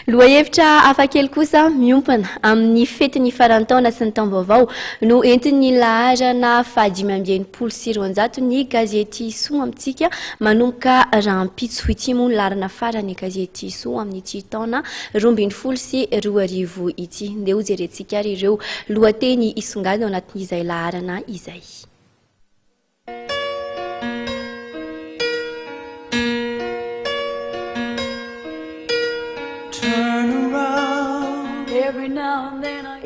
Lohahevitra hafakely kosa miompana amin'ny fetin'ny faran'ny taona sy ny taom-baovao no entin'ny laharana faha-265 ny gazety Soa amintsika manomboka rahampitso. Ity moa no laharana farany gazety Soa amin'ity taona 2012 ity. Ndeha hojerentsika ary ireo lohateny hisongadina ao anatin'izay laharana izay.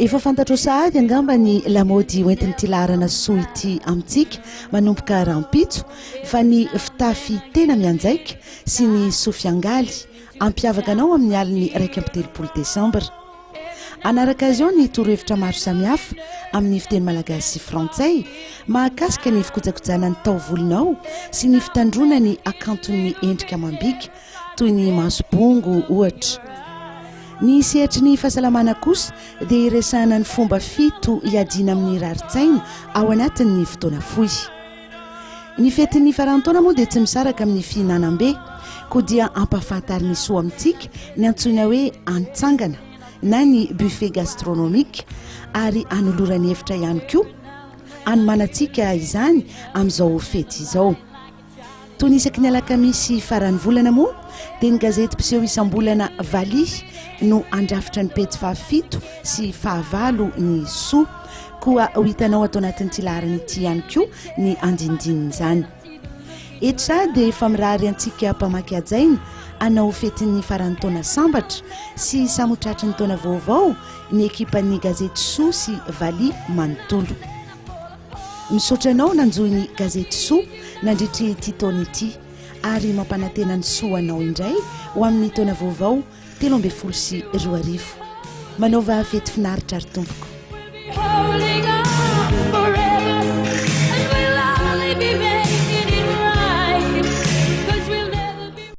Efa fantatrao sahady angamba ny lamaody hoentin'ity laharana soa ity amintsika manomboka rahampitso fa ny fitafy tena mianjaika sy ny soa fiangaly hampiavaka anao amin'ny alin'ny 31 desambra. Hanaraka azy eo ny torohevitra maro samihafa amin'ny fiteny malagasy sy frantsay mahakasika ny fikojakojana ny taovolonao sy ny fitandroana ny hakanton'ny endrika amam-bika toy ny maso bongo ohatra. Ny sehatry ny fahasalamana kosa dia iresahana ny fomba fito hiadiana amin'ny rarin-tsaina ao anatin'ny fotoana fohy. Ny fetin'ny faran'ny taona moa dia tsy misaraka amin'ny fihinanam-be, koa dia ampahafantarin'ny soa amintsika ny antsoina hoe antsangana na ny buffet gastronomique ary anolorany hevitra ihany koa hanomanantsika izany amin'izao fety izao. Toy ny isaky ny alakamisy faran'ny volana moa dia ny gazety mpiseho isam-bolana Valiha no handrafitra ny pejy fahafito sy fahavalo ny Soa. Koa ho hitanao ato anatin'ity laharana ity ihany koa ny andinindinin'izany. Eto sahady dia efa mirary antsika mpamaky hajaina hanao fetin'ny faran'ny taona sambatra sy samy ho tratry ny taona vaovao ny ekipan'ny gazety Soa sy Valiha manontolo. Misaotra anao nanjohy ny gazety Soa nandritry ity taona ity ary mampanantena ny soa anao indray ho amin'ny taona vaovao 2013. Manaova fety finaritra ry tompoko.